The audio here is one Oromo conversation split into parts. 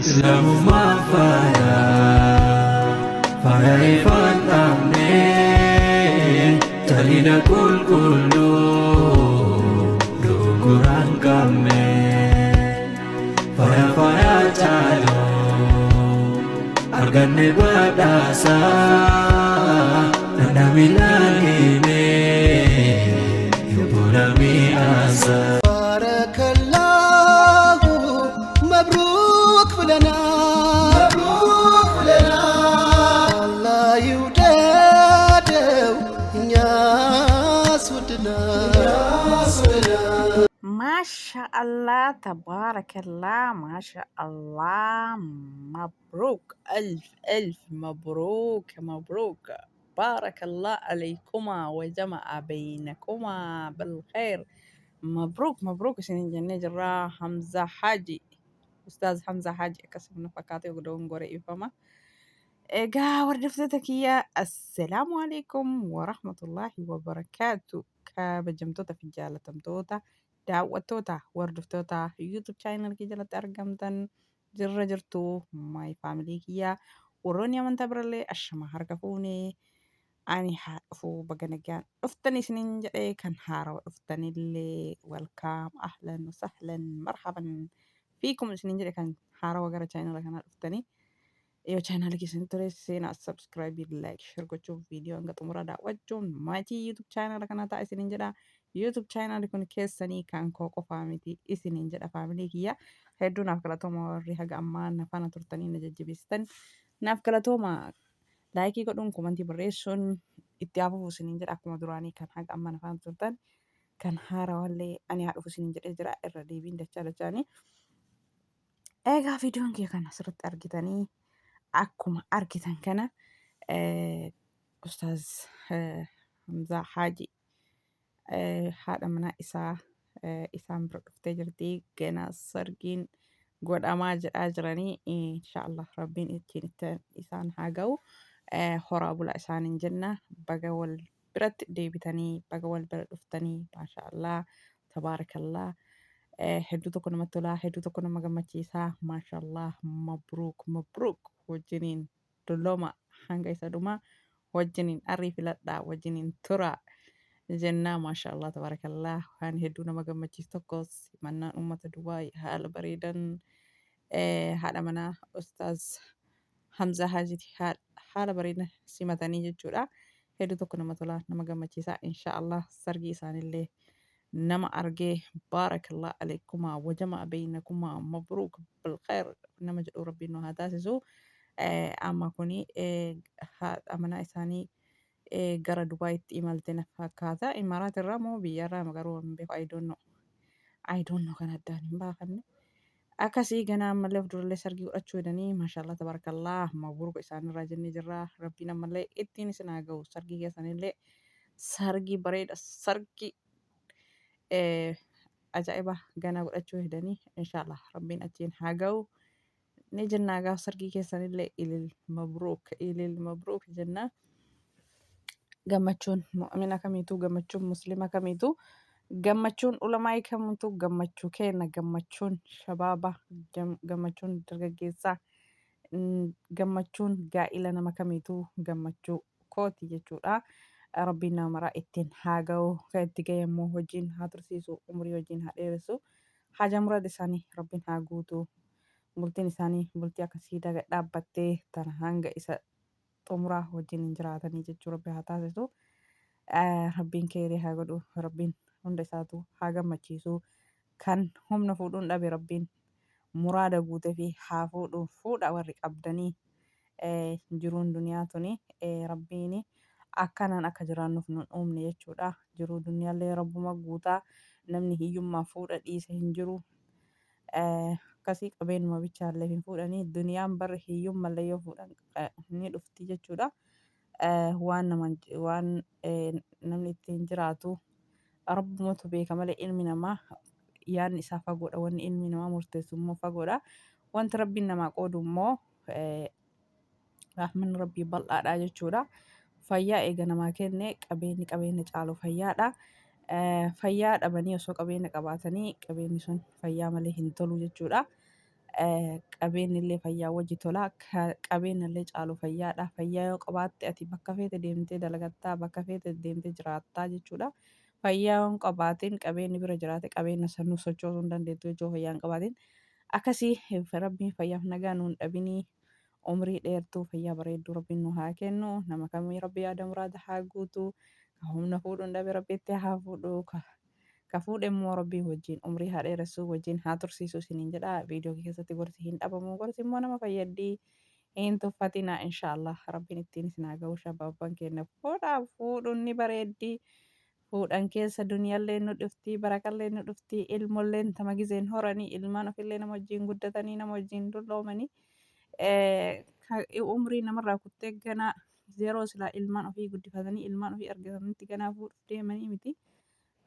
Islaamummaan faaya faaya ifaan dhaabne jalina qulqulluu dogongoraan qabne faaya faaya caalu arganne badhaasa dhandhami laalime yobbona mi'aasa. ባረከላሁ መብሩክ ብለናል። አላህ ይውደደው እኛስ ወደናል። Maasha Allah, tabaarakallah, maasha Allah, mabruuk, alf alf mabruuk, mabruuk. Baarakallah alaykumaa wa jama'a baynakumaa bilkhayr. Mabruuk, mabruuk isiniin jennee jirra. Hamza Haji, Ustaaz Hamza Haji akkasuma nu fakkaatee dogongore ifama. Egaa hordoftoota kiyya, assalaamu alaikum warahmatullaahi wabarakaatu. Kabajamtoota fi jaalatamtoota daawwattoota hordoftoota YouTube channel kiyya jalatti argamtan, jirra jirtu my family kiyya, warroonni amantaa birallee, ashama harka fuunee, ani haa dhufuu, baga nagaan dhuftan isiniin jedhee, kan haarawa dhuftanillee welcome, ahlan wasahlan, marhaban fiikum isiniin jedhe. Kan haarawa gara channel kanaa dhuftanii yoo channel keessanii ture seenaa, subscribe, like, share gochuun, viidiyoo hanga xumuraa daawwachuun maatii YouTube channel kanaa ta'a isiniin jedha. YouTube channel kun keessanii, kan koo qofaa miti isiniin jedha. Family kiyya, hedduu naaf galatooma. Warri haga ammaa na faana turtanii na jajjabeessitan naaf galatooma. Like godhuun, comment barreessuun itti hafuuf isiniin jedha. Akkuma duraanii kan haga ammaa na faana turtan, kan haarawallee ani haa dhufu isiniin jedhee jira irra deebiin dachaa dachaanii. Egaa viidiyoon kee kan asirratti argitanii, akkuma argitan kana, Ustaaz Hamzaa Haaji haadha manaa isaa isaan bira dhuftee jirti. Ganaa sargiin godhamaa jedhaa jiranii, inshaallah rabbiin ittiin isaan haa ga'u. Horaa bulaa isaaniin jenna. Baga wal biratti deebitanii, baga wal bira dhuftanii, maashaallah, tabaarakallah. Hedduu tokko namatti tolaa, hedduu tokko nama gammachiisaa. Maashaallah, mabruuk, mabruuk. Wajjiniin dullooma, hanga isa dhumaa wajjiniin arrii filadhaa, wajjiniin turaa jennaa. Maashaallah, tabaarakallah. Waan hedduu nama gammachiisu tokkos simannaan uummata Dubaay haala bareedan haadha manaa Ustaaz Hamzaa Haajiti haala bareedan simatanii jechuudha. Hedduu tokko nama tolaa, nama gammachiisaa. Inshaallah sargii isaanillee nama argee baarakallah alaykumaa wajama'a baynakumaa mabruuk bilkhayr nama jedhu rabbiin nu haa taasisu. Amma kuni haadha manaa isaanii gara Dubaayitti imalte na fakkaata. Imaaraat irraa moo biyyarraa garuu hin beeku. I don't know. I don't know, kan addaan hin baafanne. Akkasii ganaa ammallee of durallee sargii godhachuu jedhanii. Maashaallah, tabarakallah, mabruuk isaanirraa jennee jirra. Rabbiin ammallee ittiin isin haa ga'u. Sargii keessanillee sargii bareeda, sargii ajaa'iba ganaa godhachuu hedanii, inshaallah rabbiin achiin haa ga'u ni jennaa. Gaaf sargii keessanillee ilil mabruuk, ilil mabruuk jennaa. Gammachuun mu'mina kamiituu, gammachuun muslima kamiituu, gammachuun ulamaa'ii kamiituu gammachuu keenya, gammachuun shabaaba, gammachuun dargaggeessaa, gammachuun gaa'ila nama kamiituu gammachuu kooti jechuudha. Rabbiin nama maraa ittiin haa ga'u, kan itti ga'e immoo hojiin haa tursiisu, umurii hojiin haa dheeressu, haja murada isaanii rabbiin haa guutu. Bultiin isaanii bultii akkasii daga dhaabbattee tana hanga isa xumuraa wajjin hin jiraatanii jechuu rabbi haa taasisu. Rabbiin keerii haa godhu. Rabbiin hunda isaatu haa gammachiisu. Kan humna fuudhuun dhabe rabbiin muraada guutee fi haa fuudhu. Fuudha warri qabdanii, jiruun duniyaa tuni rabbiin akkanaan akka jiraannuuf nun uumne jechuudha. Jiruu duniyaallee rabbuma guutaa, namni hiyyummaa fuudha dhiise hin jiru. Akkasii qabeenuma bichaallee hin fuudhanii, duniyaan barri hiyyummallee yoo fuudhan ni dhufti jechuudha. Waan nama waan namni ittiin jiraatu rabbumatu beeka malee ilmi namaa yaadni isaa fagoodha. Wanni ilmi namaa murteessu immoo fagoodha. Wanti rabbiin namaa qoodu immoo rahmanni rabbii bal'aadha jechuudha. Fayyaa eega namaa kenne, qabeenyi qabeenya caalu fayyaadha. Fayyaa dhabanii osoo qabeenya qabaatanii, qabeenyi sun fayyaa malee hin tolu jechuudha. Qabeenyi illee fayyaa wajji tola. Qabeenya illee caalu fayyaadha. Fayyaa yoo qabaatte ati bakka feete deemtee dalagattaa, bakka feete deemtee jiraattaa jechuudha. Fayyaa yoo hin qabaatin qabeenyi bira jiraate qabeenya sanuu sochoosuu hin dandeettu jechuudha fayyaa hin qabaatin. Akkasii Rabbiin fayyaaf nagaa nuun dhabinii umrii dheertuu fayyaa bareedduu Rabbiin nu haa kennu. Nama kamii Rabbi yaada muraada haa guutu. Ka humna fuudhuun dhabe Rabbi itti haa fuudhu. Ka fuudhe immoo Rabbiin wajjin umrii haa dheeressu wajjin haa tursiisu isiniin jedha. Viidiyoo keessatti gorsi hin dhabamu. Gorsi immoo nama fayyaddi. Hin tuffatina inshaallah. Rabbiin ittiin isin haa ga'u shabaabban keenya fuudhaa fuudhuun ni bareeddi. Fuudhan keessa duniyallee nu dhufti, barakallee nu dhufti, ilmolleen tama gizeen horanii, ilmaan ofillee nama wajjin guddatanii, nama wajjin dulloomanii. Umrii namarraa kuttee ganaa yeroo silaa ilmaan ofii guddifatanii ilmaan ofii argatanitti ganaa fuudhuuf deemanii miti.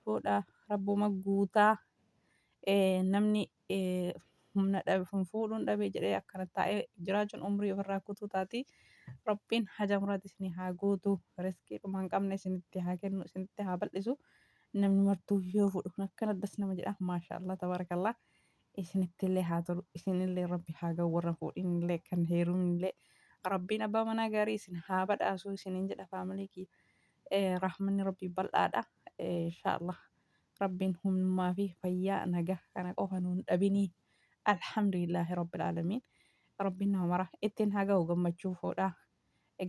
Fuudha rabbuma guutaa namni humna dhabe fuudhuun dhabe jedhee akkana taa'ee jiraachuun umrii ofirraa kutuu taati. Rabbiin haja muraati isinii haa guutu. Riskii dhuma hin qabne isinitti haa kennu, isinitti haa bal'isu. Namni martuu yoo fuudhu kun akkana das nama jedha. Maashaallah tabaarakallah. Isinitti illee haa tolu. Isinillee Rabbi haa ga'u warra fuudhinillee kan heeruminillee. Rabbiin abbaa manaa gaarii isin haa badhaasu isiniin jedha faamilii kiyya. Rahmanni Rabbii bal'aadha. Inshaallah Rabbiin humnummaa fi fayyaa nagaa kana qofa nuun dhabinii. Alhamdulillaahi Rabbil Aalamiin. Rabbiin nama mara ittiin haa ga'u gammachuu fuudhaa.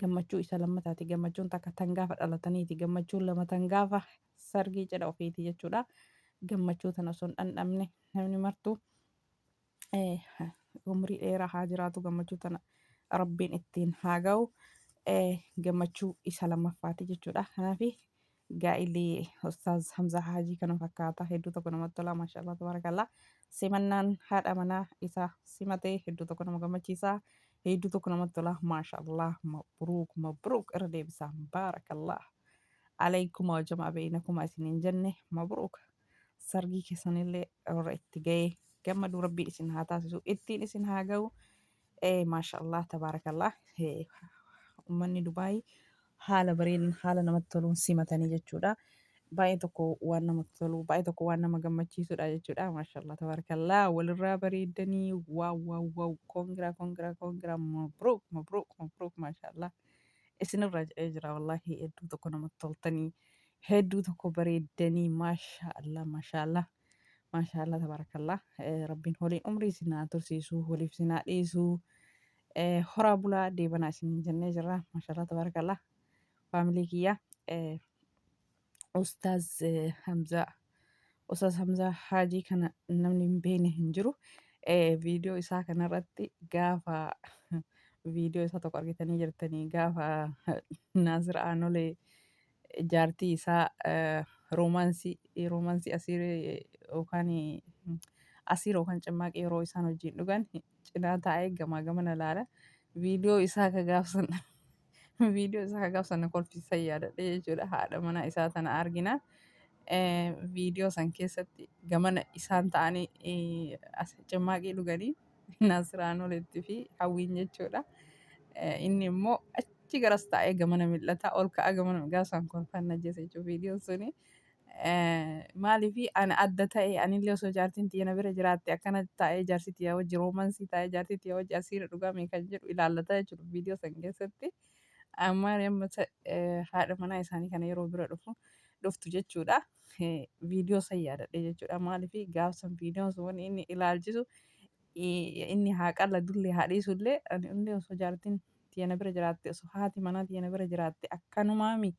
Gammachuu isa lammataati. Gammachuun takka tan gaafa dhalataniiti. Gammachuun lama tan gaafa sargii cidha ofiiti jechuudha. Gammachuu tana osoo hin dhandhamne namni martuu umrii dheeraa haa jiraatu gammachuu tana Rabbiin ittiin haa ga'u. Gammachuu isa lammaffaati jechuudha. Kanaaf gaa'illi Ustaaz Hamzaa Haajii kana fakkaata. Hedduu tokko namatti tola. Maashaallah tabarakallah. Simannaan haadha manaa isaa simatee hedduu tokko nama gammachiisa. Hedduu tokko namatti tola. Maashaallah mabruuk mabruuk irra deebisaa. Baarakallah. Aleykuma wajama beeynakumaa isiniin jenne mabruuk. Sargii keessanillee warra itti ga'ee gammaduu Rabbiin isin haa taasisu. Ittiin isin haa ga'u. Maashaallah tabaarakallah. Uummanni Dubaay haala bareedan haala namatti toluun simatanii jechuudha. Baay'ee tokko waan namatti tolu baay'ee tokko waan nama gammachiisudha jechuudha. Maashaallah tabaarakallah walirraa bareeddanii waaw waaw waaw congra congra congra mabruuk mabruuk mabruuk maashaallah. Isinirraa jedhee jira wallaahi hedduu tokko namatti toltanii hedduu tokko bareeddanii maashaallah maashaallah. Maashaallah tabaarakallah. Rabbiin waliin umrii isin haa tursiisu waliif isin haa dhiisu. Horaa bulaa deebanaa isiniin jennee jirra. Maashaallah tabaarakallah. Faamilii kiyya. Ustaaz Hamzaa. Ustaaz Hamzaa Haajii kana namni hin beekne hin jiru. Viidiyoo isaa kanarratti gaafa viidiyoo isaa tokko argitanii jirtanii gaafa Naasir Aanolee jaartii isaa roomaansii roomaansii asiir yookaan asiir yookaan cimmaaqii yeroo isaan wajjin dhugan cinaa taa'ee gamaa gamana ilaala. Viidiyoo isaa ka gaafsan viidiyoo isaa ka gaafsan na kolfisiisan yaadadhe jechuudha. Haadha manaa isaa tana argina. Viidiyoo san keessatti gamana isaan ta'anii cimmaaqii dhuganii Naasiraan olitti fi Hawwiin jechuudha. Inni immoo achi garas taa'ee gamana mil'ata ol ka'a gamana gaafsan kolfan na ajjeese jechuudha viidiyoon suni. Maaliif ani adda ta'e anillee osoo jaartiin tiyya na bira jiraatte akkana taa'ee jaarsi tiyya wajji roomansii taa'ee jaartii tiyya wajji asiira dhugame kan jedhu ilaallata jechuudha viidiyoo san keessatti. Amma amma haadha manaa isaanii kana yeroo bira dhufu dhuftu jechuudha. Viidiyoo san yaadadhe jechuudha. Maaliif gaafsan viidiyoon sun wanni inni ilaalchisu inni haa qalladullee haa dhiisullee ani illee osoo jaartiin tiyya na bira jiraatte osoo haati manaa tiyya na bira jiraatte akkanumaami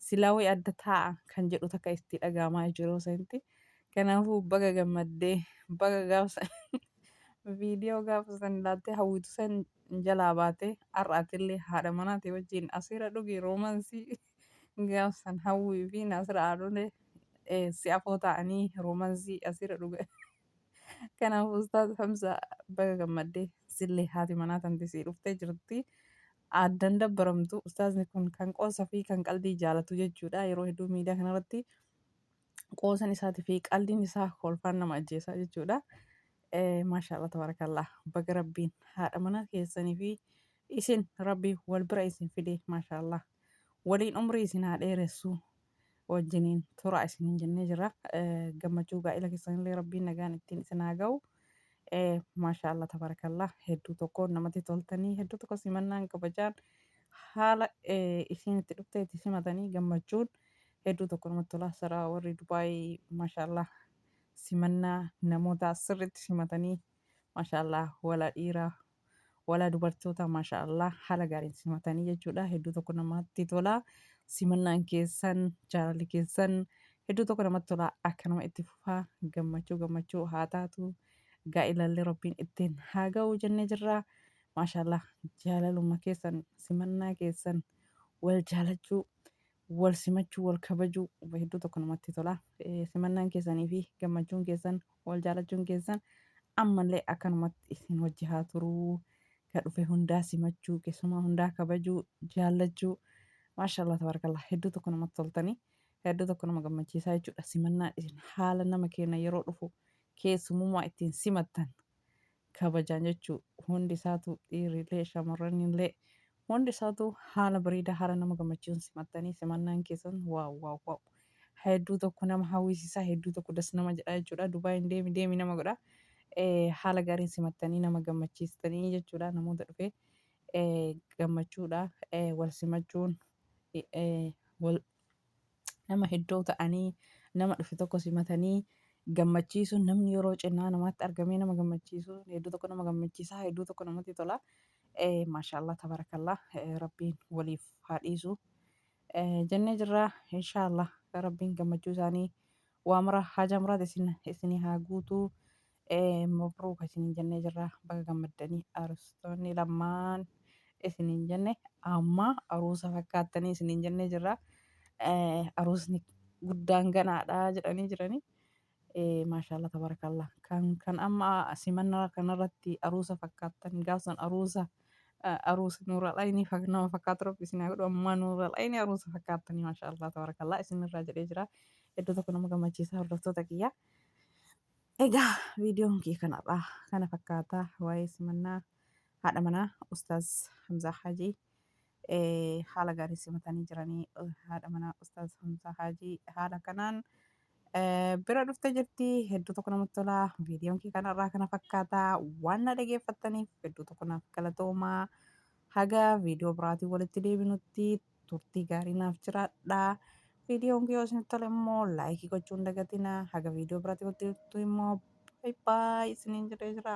silaa wayi adda taa'a kan jedhu takka itti dhaga'amaa jiru sanitti. Kanaafuu baga gammaddee baga gaafsa viidiyoo gaafa san ilaaltee hawwitu san jalaa baatee har'a atillee haadha manaa ta'e wajjin asiira dhugi roomansii gaafsan hawwii fi Naasira Aadolee si afoo ta'anii roomansii asiira dhuga. Kanaaf Ustaaz Hamza baga gammaddee sillee haati manaa tanti sii dhuftee jirti. Addan dabbaramtu ustaazni kun kan qoosa fi kan qaldii jaalatu jechuudha. Yeroo hedduu miidiyaa kanarratti qoosan isaatii fi qaldiin isaa kolfaan nama ajjeesaa jechuudha. Maashaallah tabarakallah baga rabbiin haadha mana keessanii fi isin rabbi wal bira isin fide maashaallah waliin umrii isin haa dheeressu wajjiniin tura isiniin jennee jira. Gammachuu gaa'ila keessanillee rabbiin nagaan ittiin isin haa ga'u. Maashaa Allah tabarakallah hedduu tokko namatti toltanii hedduu tokko simannaan kabajaan haala isiin itti dhufte itti simatanii gammachuun hedduu tokko namatti tola. Saraa warri Dubaay maashaa Allah simannaa namoota sirriitti simatanii maashaa Allah wala dhiiraa wala dubartoota maashaa Allah haala gaariin simatanii jechuudha. Hedduu tokko namatti tola. Simannaan keessan jaalalli keessan hedduu tokko namatti tola. Akkanuma itti fufaa gammachuu gammachuu haa taatu. Gaa'ilallee Rabbiin ittiin haa ga'u jennee jirra. Maashaa Allah jaalaluma keessan simannaa keessan wal jaalachuu wal simachuu wal kabajuu hedduu tokko namatti tola. Simannaan keessanii fi gammachuun keessan wal jaalachuun keessan ammallee akkanumatti isin wajji haa turuu. Ka dhufe hundaa simachuu keessumaa hundaa kabajuu jaallachuu maashaallah tabarakallah hedduu tokko namatti toltanii hedduu tokko nama gammachiisaa jechuudha. Simannaan isin haala nama keenya yeroo dhufu keessumummaa ittiin simattan kabajaan jechuu hundi isaatu dhiirrillee shamarranillee hundi isaatu haala bareedaa haala nama gammachiisuun simattanii simannaan keessan waaw waaw waaw hedduu tokko nama hawwisiisaa hedduu tokko das nama jedha jechuudha. Dubaayin deemi deemi nama godha. Haala gaariin simattanii nama gammachiistanii jechuudha namoota dhufe gammachuudha wal simachuun wal nama hedduu ta'anii nama dhufe tokko simatanii gammachiisuun namni yeroo cinnaa namaatti argamee nama gammachiisuun hedduu tokko nama gammachiisa hedduu tokko namatti tola. Maashaallah tabarakallah rabbiin waliif haa dhiisu jennee jirra inshaallah rabbiin gammachuu isaanii waa mara haajaa muraada isin isinii haa guutuu. Mabruuka isiniin jennee jirra baga gammaddanii arustoonni lamaan isiniin jenne amma aruusa fakkaattanii isiniin jennee jirra. Aruusni guddaan ganaadha jedhanii jiranii. Maashaallah tabarakallah kan amma simannaa kanarratti aruusa fakkaattan gaafsan aruusa aruusa nuural aynii nama fakkaatu rabbi isin haa godhu ammaa nuural aynii aruusa fakkaattanii maashaallah tabarakallah isinirraa jedhee jira. Iddoo tokko nama gammachiisa hordoftoota kiyya. Egaa viidiyoon kee kanarraa kana fakkaata waa'ee simannaa haadha manaa Ustaaz Hamzaa Haajii haala gaarii simatanii jiranii haadha manaa Ustaaz Hamzaa Haajii haala kanaan bira dhuftee jirti hedduu tokko namatti tola viidiyoon kee kanarraa kana fakkaata waan na dhageeffattaniif hedduu tokko naaf galatoomaa haga viidiyoo biraatiin walitti deebinutti turtii gaarii naaf jiraadhaa. Viidiyoon kee yoo isinitti tole immoo laayikii gochuu hin dagatinaa. Haga viidiyoo biraatti walitti deebitutti immoo baay baay isiniin jedhee jira.